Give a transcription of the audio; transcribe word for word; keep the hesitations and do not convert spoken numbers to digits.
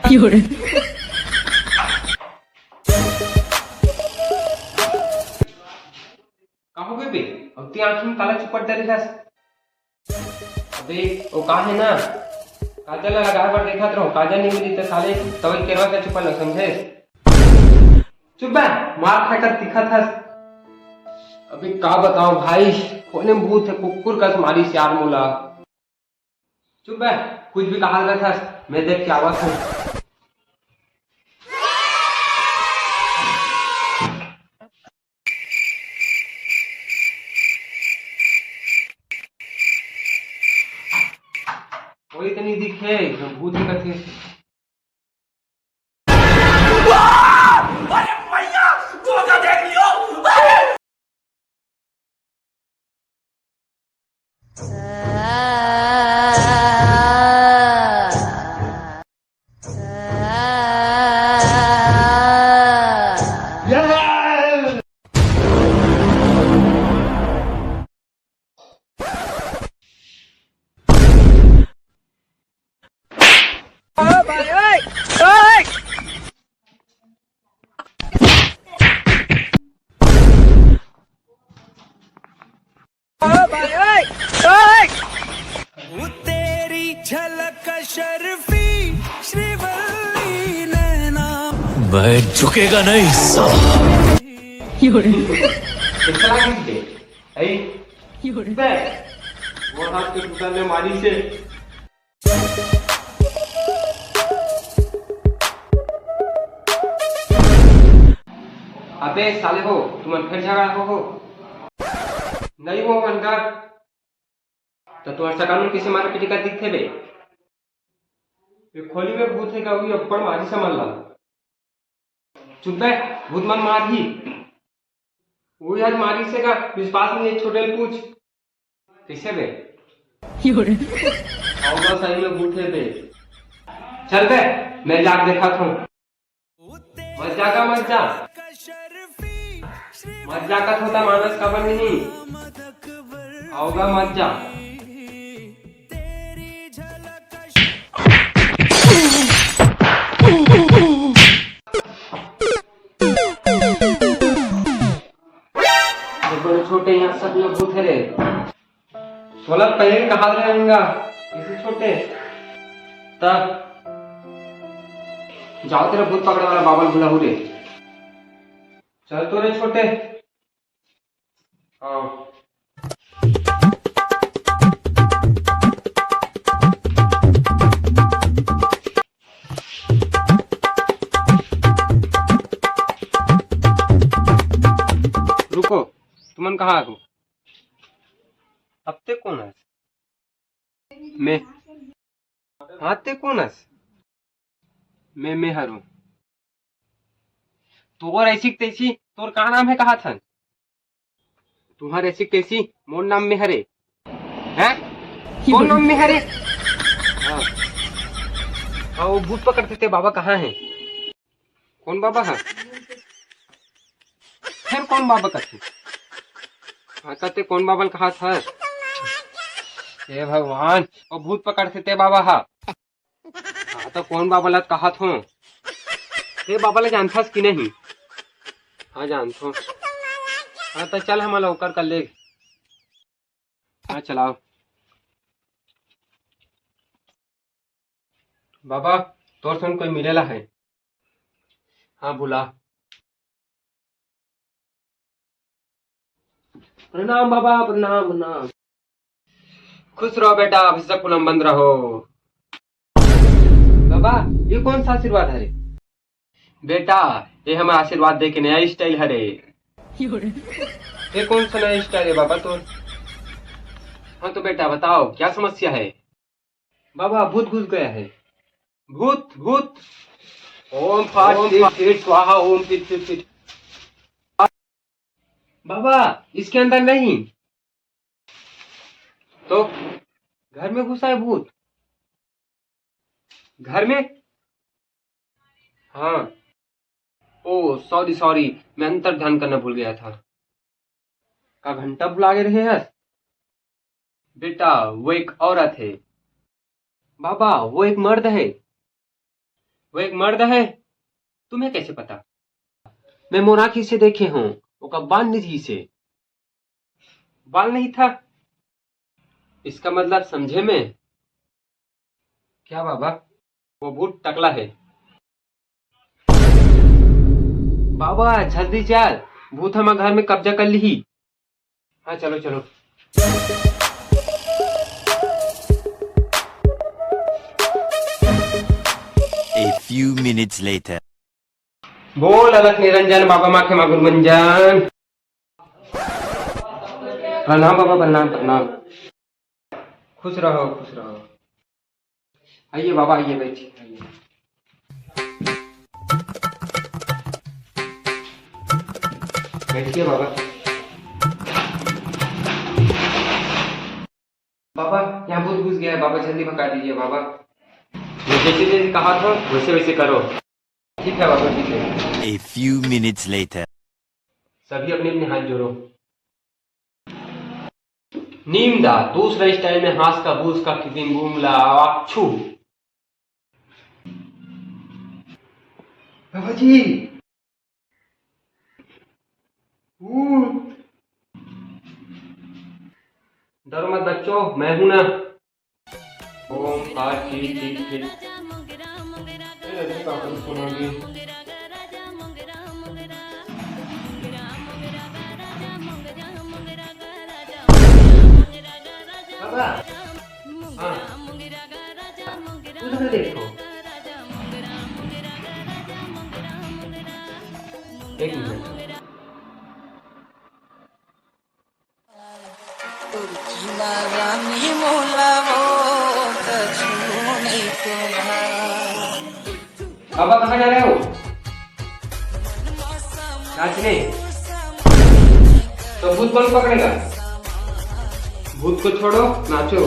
का हो गे बे? अउ ते आँखी में काला चुपट डरे हस? अबे, ओ का हे ना, काजल ला लगाए बर देखत रहो, काजल नहीं मिली त साले तवई केरवा के चुपल लो, समझे? चुप बे, मार खाए कर दिखत हस। अबे का बताओ भाई, कोने भूत हे, कुकुर कस मारिस यार मोला। चुप बे, कुछ भी कहा रहत हस, मैं देख के आवत हूँ। कोई तो नहीं दिखे, भूत दिखत हे। तेरी झलक शर्फी श्रीवल्ली नैना। मैं झुकेगा नहीं साला। ए, चला किस बे? ए, बे, वो हाथ के टूटा ले मारी से। अबे साले हो, तुमन फिर झगड़ा हो हो? नहीं हो मन का? तो तुमन सगा मन किसे मारे पीटे का दिखथे बे? ये खोली में भूत हे का? वही अब्बड़ मारी समझ ला। चुप बे, भूत मन मारही। वही आज मारी से का? विश्वास नहीं है, छोटे ल पूछ। कैसे बे? आओ बस, सही में भूत हे बे। चल बे, मैं जाके देखा था। मत जा का, मत जा। मत जा का, छोटा मानस का बन नहीं। आओगा, मत जा। बड़े छोटे यहाँ सब लोग भूत हे रे। तोला पहले कहा रहेंगा, इसे छोटे। तब जाओ, तेरा भूत पकड़े वाला बाबा ल बुलाहू रे। चल तो रे छोटे। हाँ। रुको, तुमन कहाँ हो? अब ते कोन हस? मैं। हाँ, ते कोन हस? मैं, मैं हरहूँ। तोर ऐसी के तैसी, तोर का नाम हे कहाथन? तुँहर ऐसी के तैसी, मोर नाम में हरे। हैं? तोर नाम में हरे? हाँ। हाँ, वो भूत पकड़थे ते बाबा कहाँ हे? कोन बाबा हा? फेर कोन बाबा कथे? हाँ, कथे कोन बाबा ल कहाथस? हे भगवान, वो भूत पकड़थे ते बाबा हा। हाँ, त कोन बाबा ल कहाथों? ते बाबा ल जानथस कि नहीं? हाँ, जानथों। हाँ, त चल हमला ओकर कर ले। हाँ, चलाओ। बाबा, तोर संग कोई मिले ला हे। हाँ, बुला। प्रणाम बाबा, प्रणाम, प्रणाम। खुश रहो बेटा, अभिषेक कुलम बंद रहो। बाबा, ये कोन सा आशीर्वाद हरे? बेटा, ये हमर आशीर्वाद दे के नया style हरे। ये कोन सा नया style हे बाबा तोर? हाँ तो बेटा बताओ, क्या समस्या है? बाबा, भूत घुस गया है। भूत, भूत। ओम फट ओम फट। फिट फिट स्वाहा, ओम फिट फिट फिट। बाबा, इसके अंदर नहीं। तो घर में घुसा है भूत। घर में? हाँ। ओ, sorry, sorry, मैं अंतर ध्यान करना भूल गया था। का घंटा भुला गे रहे हस? बेटा, वो एक औरत है। बाबा, वो एक मर्द है। वो एक मर्द है। तुम्हें कैसे पता? मैं मोर आँखी से देखे हूँ, ओका बाल नहीं से। बाल नहीं था, इसका मतलब समझे में? क्या बाबा? वो भूत टकला है। बाबा, जल्दी चल, भूत हमर घर में कब्जा कर लिही। हाँ, चलो, चलो। A few minutes later. बोल अलख निरंजन, बाबा माखे मागुर मंजन। प्रणाम बाबा, प्रणाम, प्रणाम। खुश रहो, खुश रहो। आइए बाबा, आइए, बैठिए, आइए। बैठिए बाबा। बाबा, यहाँ भूत घुस गया है बाबा, जल्दी भगा दीजिए बाबा। मैं जैसे जैसे कहा था, वैसे वैसे करो। ठीक है बाबा, ठीक है। A few minutes later. सभी अपने अपने हाथ जोड़ो। नीम दा दूसरा स्टाइल में हाथ का बूझ का किसिम बूम ला आवाक छू। बाबा जी। भूत। डरो मत बच्चों, मैं हूं ना। ओम का ची ची ची। ए, लड़की का अपन सुनोगी। बाबा। हाँ। उधर देखो। एक मिनट। बाबा, कहाँ जा रहे हो? नाचने? तो भूत कौन पकड़ेगा? भूत को छोड़ो, नाचो।